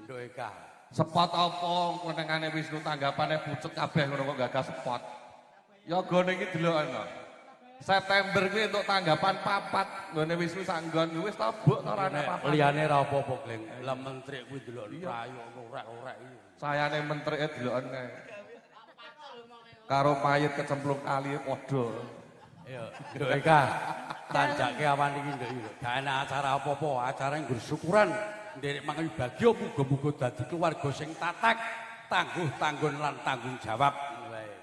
Nduk Eka. Spot apa wenengane Wisnu tanggapane pucet kabeh ngono kok gagas spot. Ya gone iki deloken. September kuwi entuk tanggapan 4 nggone Wisnu sanggon wis tabuk ta ora ana apa-apa. Liyane ra apa-apa, Gleng. Lah menteri kuwi delok rayo orek-orek iki. Sayane menterike deloken kae. Karo mayit kecemplung kali padha. Iya, Nduk Eka. Tanjake awan iki nduk iki. Gak ana acara apa-apa, acara nggur syukuran. Nderek mangayu bagya muga-muga dadi keluarga sing tatak, tangguh tanggon lan tanggung jawab.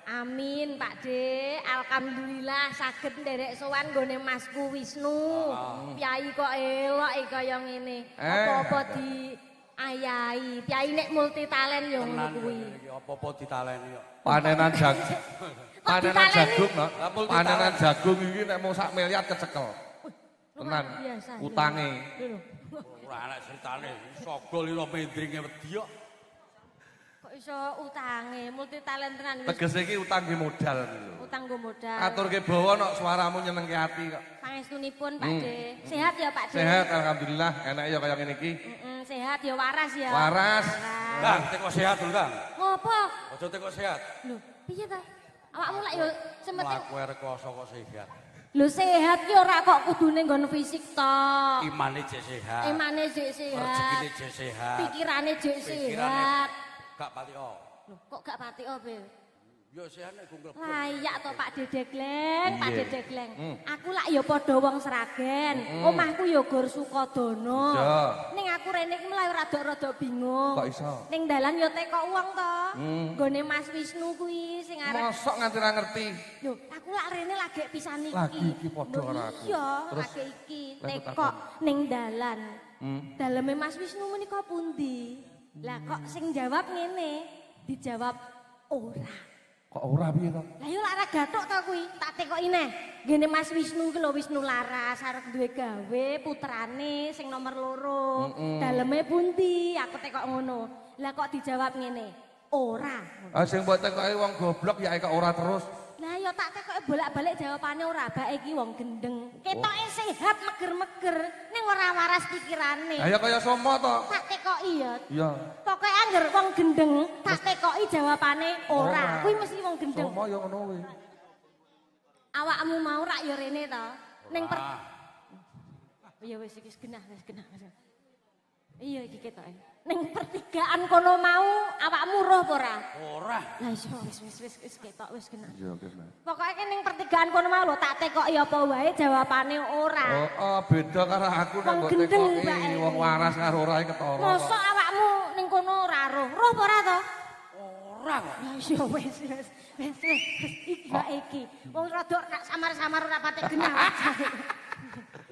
Amin Pak De, alhamdulillah saged nderek sowan nggone Masku Wisnu. Piyai kok elok kaya ngene. Apa-apa di ayahi. Piyai nek multi talent yo ngono kuwi. Apa-apa ditaleni kok. Panenan jagung. Panenan jagung, no. Panenan jagung iki nek mung sak miliar kecekel. Tenan. Utange. Ora ana critane, sogo lira mendringe wedi kok. Kok iso utange, multi talent tenan. Tegese iki utang nggo modal iki lho. Utang nggo modal. Aturke bawa nok suaramu nyenengke ati kok. Pangestunipun Pak De. Sehat ya Pak De? Sehat alhamdulillah, enak ya kaya ngene iki. Sehat ya waras ya. Waras. Kang, teko sehat lho, Kang. Ngopo? Aja teko sehat. Lho, piye ta? Awakmu lak yo semeting mlaku rekoso kok sehat. Lho sehat ki ora kok kudune nggon fisik to. Imane jek sehat. Imane jek sehat. Rezekine jek sehat. Pikirane jek sehat. Gak pati o. Lho kok gak pati o, Bel? Yo sehat nek gungkel. Layak to Pak Dede Gleng, Pak Dede Gleng. Aku lak ya padha wong Sragen. Omahku ya Gor Sukodono. Ning aku rene iki mlayu rada-rada bingung. Kok iso? Ning dalan ya tekok wong to. Nggone Mas Wisnu kuwi sing arep. Mosok nganti ra ngerti. Lho, aku lak rene lagek pisan iki. Lagi iki padha karo aku. Iya, lagi iki tekok ning dalan. Daleme Mas Wisnu menika pundi? Lah kok sing jawab ngene, dijawab ora. Kok ora piye to? Lah yo lak ora gathuk to kuwi, tak tekoki neh. Ngene Mas Wisnu ki lho Wisnu Laras arep duwe gawe putrane sing nomor 2. Daleme pundi? Aku tekok ngono. Lah kok dijawab ngene? Ora. Ah sing mbok tekoki wong goblok ya kok ora terus. Lah yo tak tekoki bolak-balik jawabane ora, bae iki wong gendeng. Ketoke sehat meger-meger ning ora waras pikirane. Lah ya kaya somo to. Tak tekoki ya. Iya. Pokoke angger wong gendeng tak tekoki jawabane ora. Kuwi mesti wong gendeng. Somo ya ngono kuwi. Awakmu mau rak ya rene to. Ning per Ya wis iki genah wis genah. Iya iki ketoke. Ning pertigaan kono mau awakmu roh apa ora? Ora. Lah iso wis wis wis wis ketok wis genah. Iya genah. Pokoke ning pertigaan kono mau lho tak tekoki apa wae jawabane ora. Oh, beda karo aku nek mbok tekoki wong waras karo ora ketara. Mosok awakmu ning kono ora roh. Roh apa ora to? Ora kok. Lah iya wis wis wis iki wae iki. Wong rada samar-samar ora pati genah.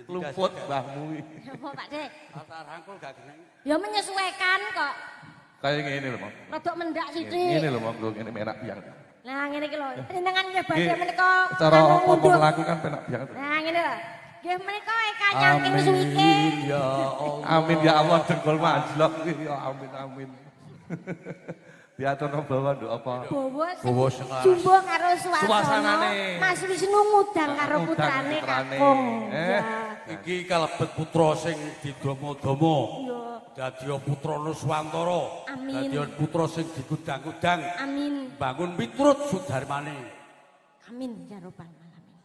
Luput mbahmu iki. Apa Pak De? Tak rangkul gak genah. Ya menyesuaikan kok. Kayak ngene lho, Mong. Rodok mendak sithik. Ngene lho, Mong, ngene enak biang. Nah, ngene iki lho. Jenengan nggih badhe menika cara apa mlaku kan penak biang. Nah, ngene lho. Nggih menika eka nyangking suwike. Ya Allah. Amin ya Allah dengkul majlok ya amin amin. Diaturno bawa nduk apa? Bawa jumbo karo suasana. Mas Wisnu ngudang karo putrane kakung. Iki kalebet putra sing didomo-domo. Dadi putra Nuswantara. Dadi putra sing digudang-gudang. Amin. Bangun miturut sudarmane. Amin ya robbal alamin.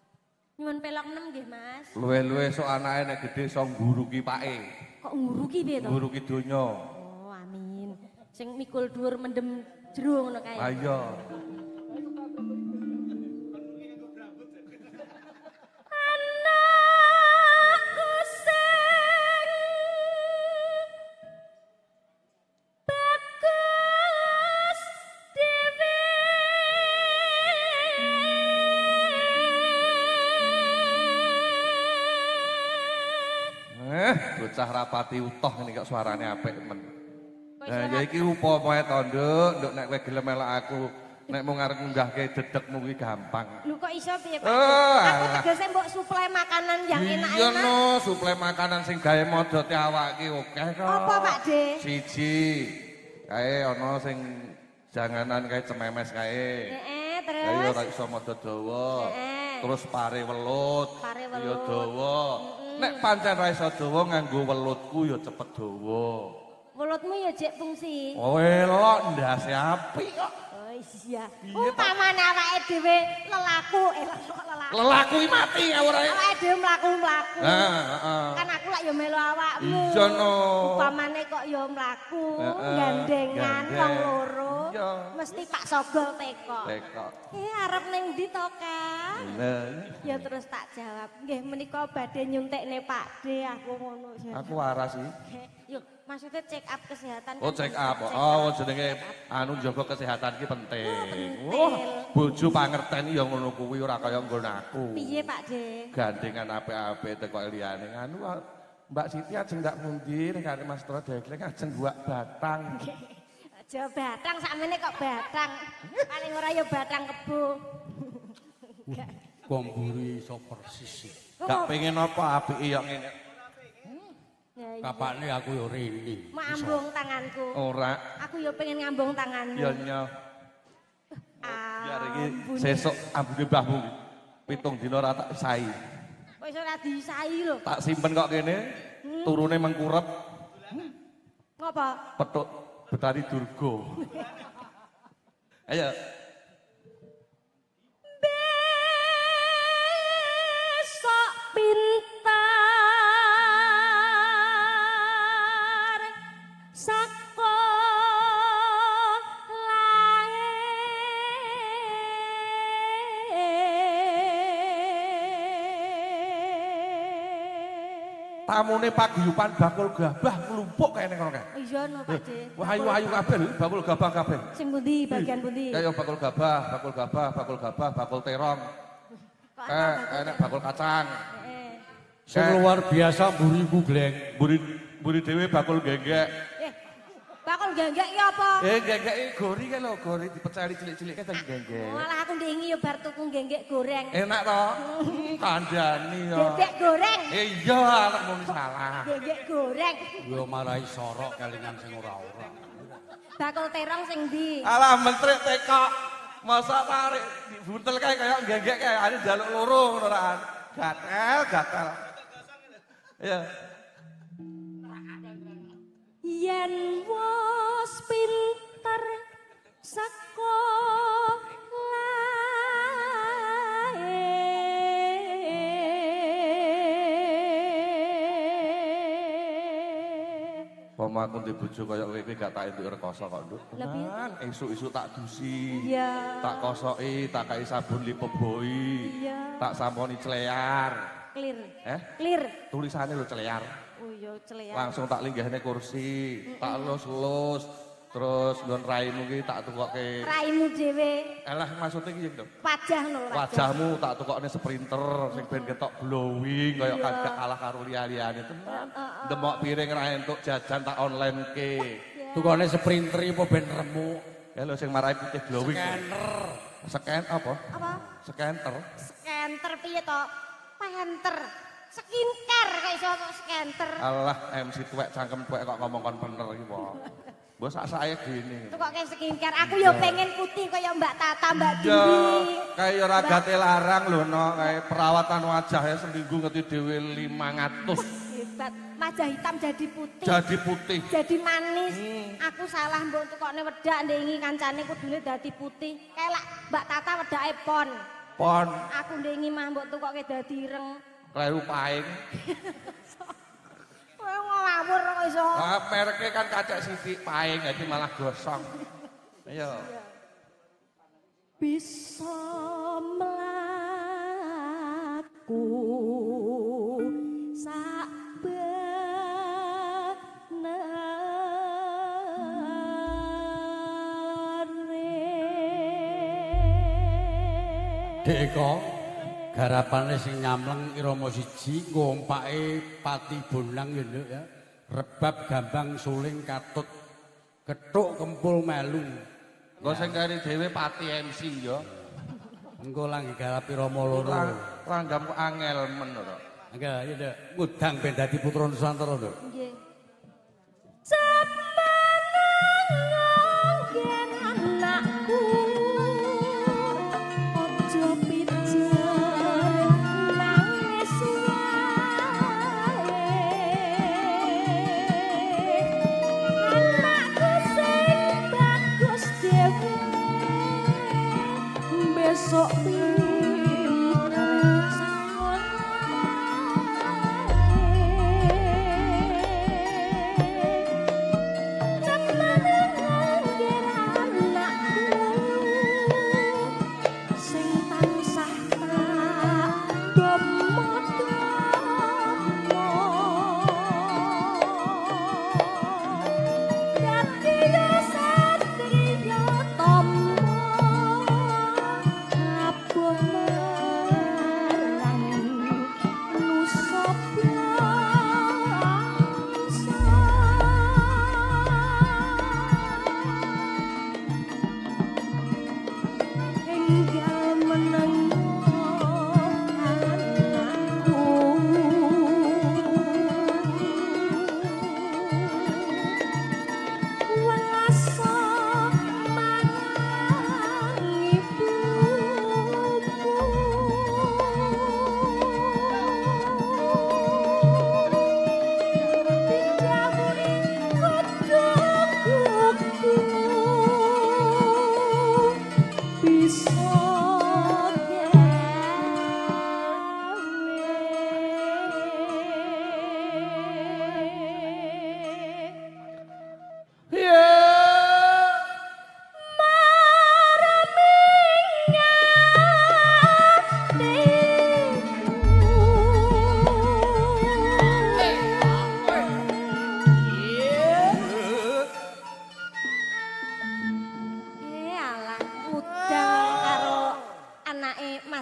Nyuwun pelok 6 nggih, Mas. Luwe-luwe sok anake nek gedhe iso ngguruki pake. Kok ngguruki piye to? Ngguruki donya. Oh, amin. Sing mikul dhuwur mendem jero ngono kae. Ha iya. Anakku sing bagus dhewe. Bocah rapati utoh ngene kok suarane apik men. Nah, ya iki upama to, Nduk, Nduk nek kowe gelem melok aku, nek mung arep ngunggahke dedekmu kuwi gampang. Lho kok iso piye, Pak? Aku tegese mbok suplai makanan yang enak-enak. Iya no, suplai makanan sing gawe modote awak iki akeh kok. Apa, Pak De? Siji, kae ana sing janganan kae cememes kae. Heeh, terus. Kae ora iso modot dawa. Terus pare welut. Ya dawa. Nek pancen ra iso dawa nganggo welutku ya cepet dawa. Mulutmu ya jek fungsi. Oh elok ndase apik kok. Oh iya. Umpamane awake dhewe lelaku, lelaku. Lelaku iki mati ngawur ae. Awake dhewe mlaku-mlaku. Heeh. Kan aku lak ya melu awakmu. Iya no. Umpamane kok ya mlaku, gandengan wong loro. Mesti Pak Sogol teko. Teko. Arep ning ndi to, Kak? Lha. Ya terus tak jawab, nggih menika badhe nyuntikne Pak D aku ngono. Aku waras iki. Yo, maksudnya check up kesehatan. Oh, check up. Oh, jenenge anu njaga kesehatan iki penting. Oh, bojo pangerten ya ngono kuwi ora kaya nggon aku. Piye, Pak D? Gandengan apik-apik teko liyane anu Mbak Siti ajeng tak pundi nek karo Mas Tro Degleng ajeng buak batang. Aja batang sakmene kok batang. Paling ora ya batang kebo. Wong mburi iso persis. Gak pengen apa apike ya ngene. Kapane aku ya rene. Ngambung tanganku. Ora. Aku ya pengen ngambung tanganmu. Ya nyo. Biar iki sesuk ambune mbahmu. 7 dina ora tak sai. Kok iso ora disai lho. Tak simpen kok kene. Turune mengkurep. Ngopo? Petuk Betari Durga. Ayo. Besok pintar sakolahe. Tamune paguyuban bakul gabah nglumpuk kene kono kae. Iya no Pak De. Wah ayu-ayu kabeh lho bakul gabah kabeh. Sing pundi bagian pundi? Kaya bakul gabah, bakul gabah, bakul gabah, bakul terong. Enek bakul kacang. Heeh. Sing luar biasa mburiku Gleng. Mburi dhewe bakul genggek. Bakul genggek ki apa? Genggek iki gori kae lho, gori dipeceli cilik-cilik kae dadi genggek. Malah aku ndingi ya bar tuku genggek goreng. Enak to? Kandhani ya. Genggek goreng. Iya, anak muni salah. Genggek goreng. Yo marahi sorok kelingan sing ora-ora. Bakul terong sing ndi? Alah mentrik tekok. Masa tarik dibuntel kae kaya genggek kae ane njaluk loro ngono ra. Gatel, gatel. Iya. Yen wis pinter sekolahe. Pomo aku ndek bojo kaya kowe iki gak tak entuk rekoso kok, Nduk. Tenan, esuk-esuk tak dusi. Iya. Tak kosoki, tak kai sabun Lipeboy. Iya. Tak samponi clear. Clear. Clear. Tulisane lho clear. Oh iya, clear. Langsung tak linggahne kursi, tak elus-elus, terus nggon raimu ki tak tukokke. Raimu dhewe. Alah maksudnya ki lho. Wajah lho, wajah. Wajahmu tak tukokne sprinter sing ben ketok glowing kaya gak kalah karo liya-liyane tenan. Demok piring ra entuk jajan tak online-ke. Tukone sprinter iki apa ben remuk? Ya lho sing marai putih glowing. Scanner. Scan apa? Apa? Scanter. Scanter piye to? Penter. Skincare kok iso kok scanter. Alah MC tuwek cangkem tuwek kok ngomong kon bener iki po. Mbok sak-sake gene. Tukoke skincare. Aku ya pengen putih kaya Mbak Tata, Mbak Dwi. Kaya ora gate larang lho no, kayak perawatan wajah ya seminggu ngerti dhewe 500. Hebat. Wajah hitam jadi putih. Jadi putih. Jadi manis. Aku salah mbok tukokne wedak ndengi kancane kudune dadi putih. Kayak lak Mbak Tata wedake pon. Pon. Aku ndengi mah mbok tukoke dadi ireng. Kleru paing. Kowe ngawur kok iso. Lah mereke kan kacek sithik paing dadi malah gosong. Ayo. Bisa mlaku sak benere. Dek Eko, garapane sing nyamleng irama siji ngompake pati bonang ya Nduk ya. Rebab gambang suling katut kethuk kempul melu. Engko sing kari dhewe pati MC ya. Engko lagi garap irama loro. Ranggamku angel men ora. Engko ya Nduk, ngudang ben dadi putra Nusantara Nduk. Nggih. Semeneng anakku aja pijer nangis wae.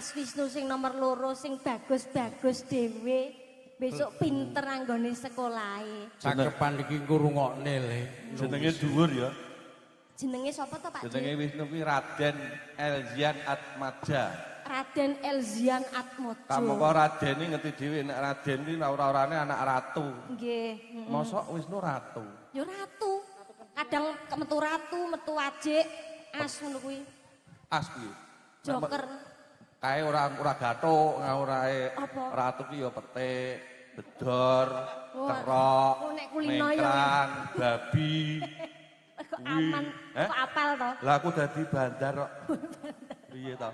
Mas Wisnu sing nomor loro sing bagus-bagus dhewe. Besok pinter anggone sekolahe. Cakepan iki ngrungokne le. Jenenge dhuwur ya. Jenenge sapa to Pak? Jenenge Wisnu kuwi Raden Elzian Atmaja. Raden Elzian Atmojo. Kamangka Raden iki ngerti dhewe nek Raden kuwi ora-orane anak ratu. Nggih. Mosok Wisnu ratu. Ya ratu. Kadang metu ratu, metu wajik, as ngono kuwi. As kuwi. Joker. Kae ora gathuk, orae ratu ki ya petik, bedor, kerok, mengkrang, babi. Kok aman, kok apal to? Lah aku dadi bandar kok. Piye to?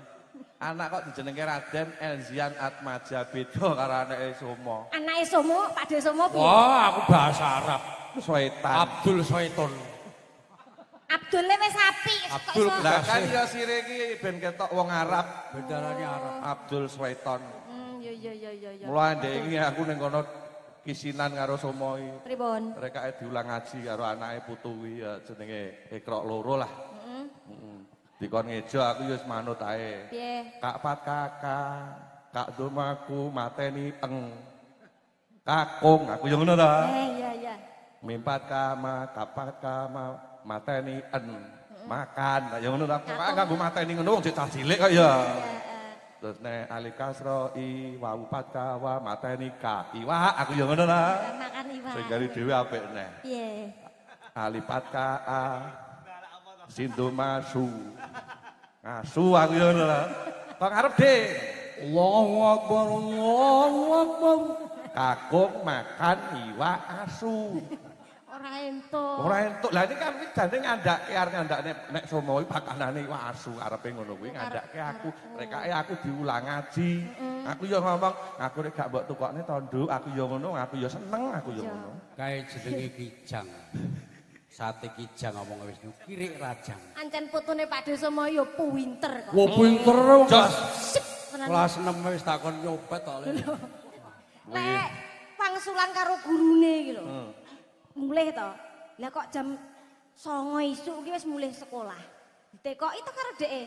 Anak kok dijenenge Raden Elzian Atmaja beda karo anake Somo. Anake Somo, Pak De Somo piye? Wah, aku bahasa Arab. Soetan. Abdul Soeton. Abdule wis apik kok iso. Lah kan ya sire iki ben ketok wong Arab, bendarane Arab. Abdul Soeton. Iya. Mula ndek iki aku ning kono kisinan karo Somo iki. Pripun? Rekake diulang ngaji karo anake putu kuwi ya jenenge Ekrok loro lah. Heeh. Dikon ngejo aku ya wis manut ae. Piye? Kak pat kakak, kak domaku mateni eng. Kakung aku ya ngono ta. Iya. Mimpat kama, kapat kama, mateni en. Makan, ya ngono ta. Kok nganggo mateni ngono wong cah cilik kok ya. Terus nek alif kasro i wawu pat kawa mateni ka. Iwak aku ya ngono ta. Makan iwak. Sing gari dhewe apik neh. Piye? Alif pat ka a sindu masu. Ngasu aku ya ngono ta. Kok ngarep Dik. Allahu Akbar, Allahu Akbar. Kakung makan iwak asu. Ora entuk. Ora entuk. Lah iki kan jane ngandhake arep ngandhakne nek Somo iki pakanane iwak asu arepe ngono kuwi ngandhake aku. Rekake aku diulang ngaji. Aku ya ngomong, aku nek gak mbok tukokne to Nduk, aku ya ngono, aku ya seneng, aku ya ngono. Kae jenenge kijang. Sate kijang ngomong Wisnu, kirik rajang. Ancen putune Pak De Somo ya pinter kok. Wah pinter wong kelas 6 wis takon nyopet to. Lek pangsulan karo gurune iki lho. Mulih to. Lah kok jam 09.00 isuk iki wis mulih sekolah. Ditekoki to karo dheke.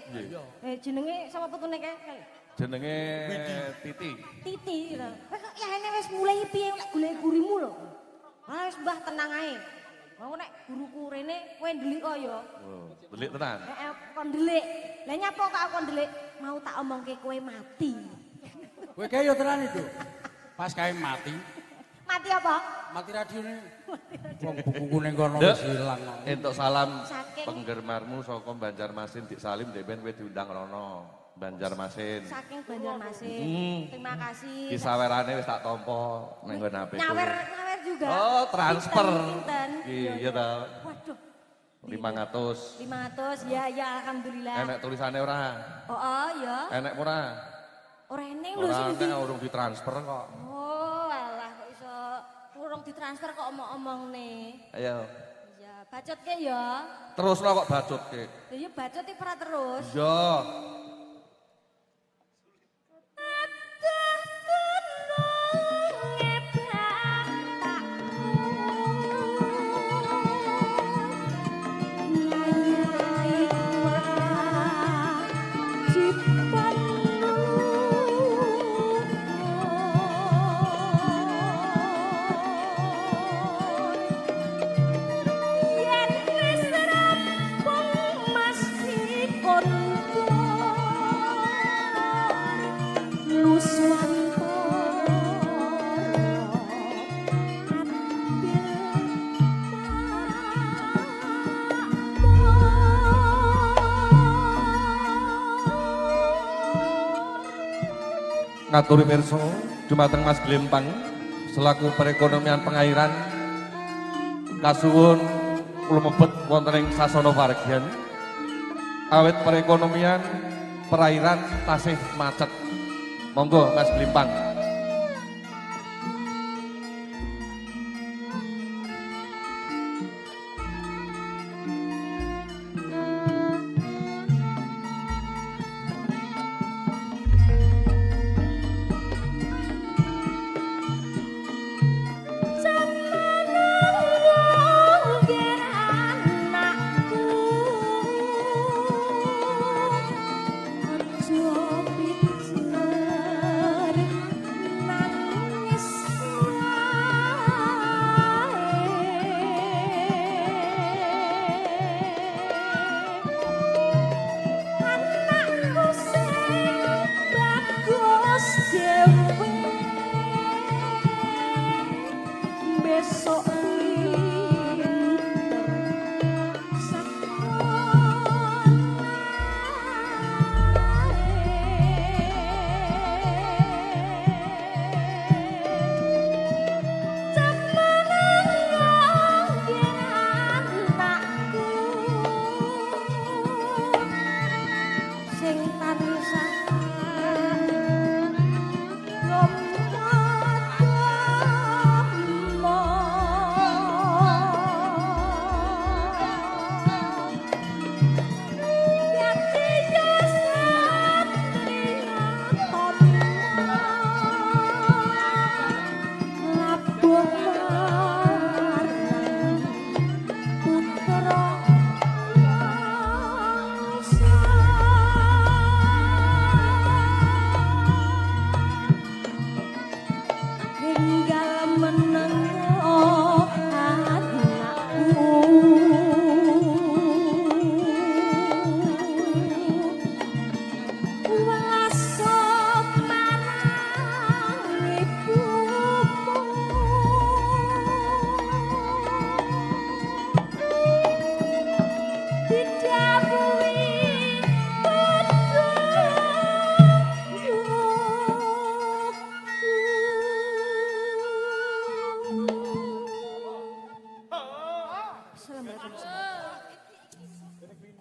Jenenge sapa putune kae? Jenenge Titi. Titi lho. Kowe kok yahene wis mulih piye lek golek gurumu lho. Ah wis Mbah tenang ae. Wong nek guruku rene kowe ndelik kok ya. Oh, ndelik tenan. Heeh, kon ndelik. Lah nyapa kok aku ndelik? Mau tak omongke kowe mati. Kowe kae yo tenan itu. Pas kae mati. Mati apa? Mati radione. Wong bukuku ning kono wis ilang. Entuk salam penggemarmu saka Banjarmasin Dik Salim ndek ben kowe diundang rono. Banjarmasin. Saking Banjarmasin. Terima kasih. Kisawerane wis tak tampa ning nggon HP. Nyawer juga. Oh, transfer. Iya ta. Waduh. 500. 500. Ya ya alhamdulillah. Enek tulisane ora? Oh, ya. Enek ora? Ora eneng lho sing ndi. Ora urung ditransfer kok. Oh, alah kok iso urung ditransfer kok omong-omongne. Ayo. Iya, bacotke ya. Terusno kok bacotke. Lha iya bacot iki ora terus. Iya. Ngaturi pirsa dumateng Mas Glempang selaku perekonomian pengairan kasuwun lumebet wonten ing sasana wargyan awit perekonomian perairan tasih macet. Monggo Mas Glempang. Anakku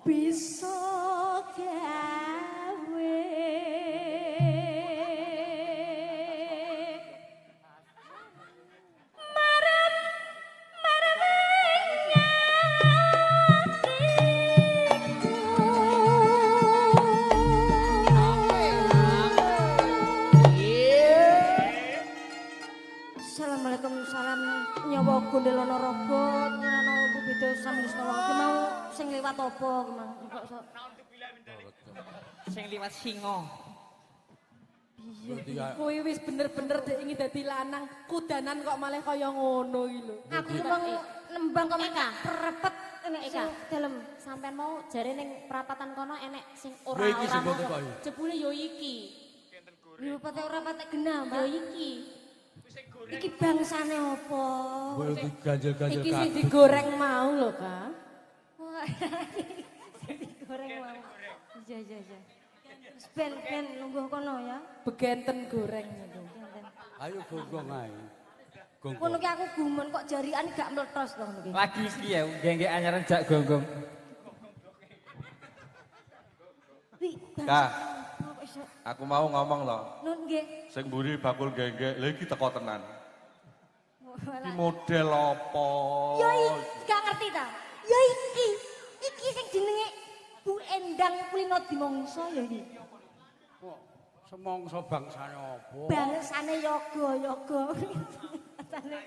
Bisa gawe marem marem atiku. Assalamualaikum, salam nyawa Gondelono Rogo, nyana beda samisnawa. Ki mau sing liwat apa ki mau? Kok iso Sing liwat singa. Iya. Kuwi wis bener-bener dek ingin dadi lanang, kudanan kok malah kaya ngono iki lho. Aku ki mau nembang kok Eka. prepet nek Eka. sing dalem. Sampean mau jare ning perapatan kono enek sing Lho iki ora-ora sing masuk. kok iki. Jebule yo iki. Yo patek ora patek genah, Yo Mbak. iki. Iki bangsane apa? Kowe iki ganjel-ganjel Iki sing kadut. digoreng mau lho, Kak. Wah, sing digoreng mau. Iya iya iya. Wis ben ben lungguh kono ya. Begenten goreng itu. Benten. Ayo gonggong ae. Ngono Gonggong. ki aku gumun kok jarian gak meletos to ngono ki. Lagi iki ya genggek anyaran jak gonggong. Wi, Kak. bangsa kok iso. Aku mau ngomong loh. Nun nggih. Sing mburi bakul genggek, lha iki teko tenan. Iki model apa? Ya iki gak ngerti ta. Ya iki. Iki sing jenenge Bu Endang Kulino Dimongso ya iki. Kok semongso bangsane apa? Bangsane yoga yoga. Bangsane.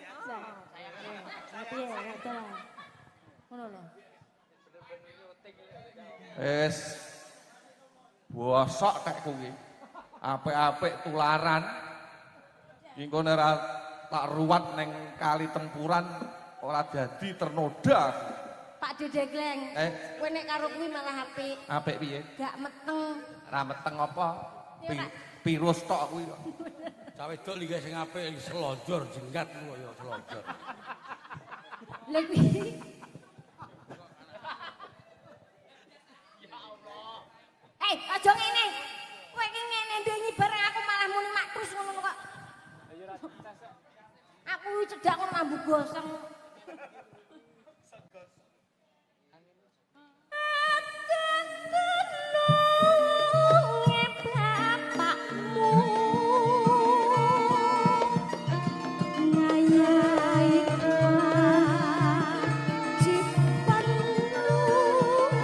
Piye rada. Ngono lho. Wis bosok tek kuwi. Apik-apik tularan. Iki engko nek ora tak ruwat ning kali tempuran ora dadi ternoda. Pak Dedegleng. Eh. Kowe nek karo kuwi malah apik. Apik piye? Gak meteng. Ra meteng apa? Ya, Pak. Virus tok kuwi kok. Cah wedok linggih sing apik selonjor jenggat ku ya selonjor. Lha kuwi. Eh, aja ngene. Kowe iki ngene ndengi bareng aku malah muni mak terus ngono kok. Aku iki cedak ngono mambu gosong. Atentenunge bapakmu ngayahi kewajiban luhur.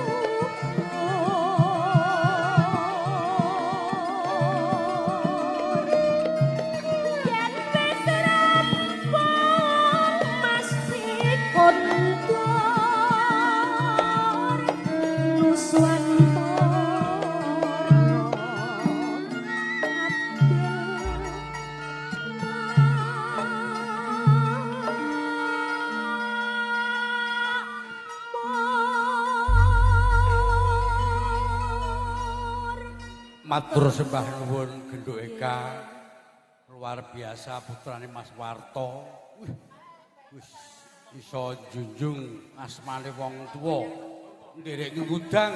Yen wis rampung mesti kondur nuswantara abdil makmur. Matur sembah nuwun Genduk Eka. Luar biasa putrane Mas Warto. Wih, wis iso junjung asmane wong tuwa. Nderek ngundang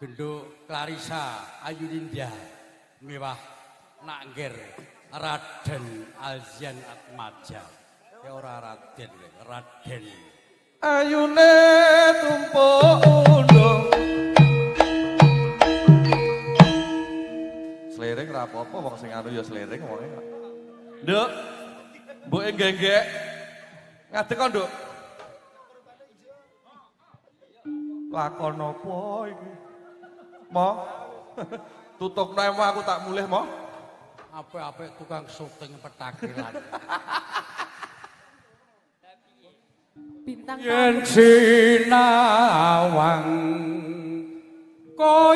Genduk Clarissa Ayunindya mewah Nakngger Raden Alzian Atmaja. Ya ora Raden, Raden. Ayune tumpuk undung. Seliring ra apa-apa wong sing anu ya seliring wonge. Nduk. Mboke genggek. Ngadeg kok, Nduk. Lakon apa iki? Mo. Tutupno emo aku tak mulih, Mo. Apik-apik tukang syuting petakilan. Bintang Yen tamu. sinawang kaya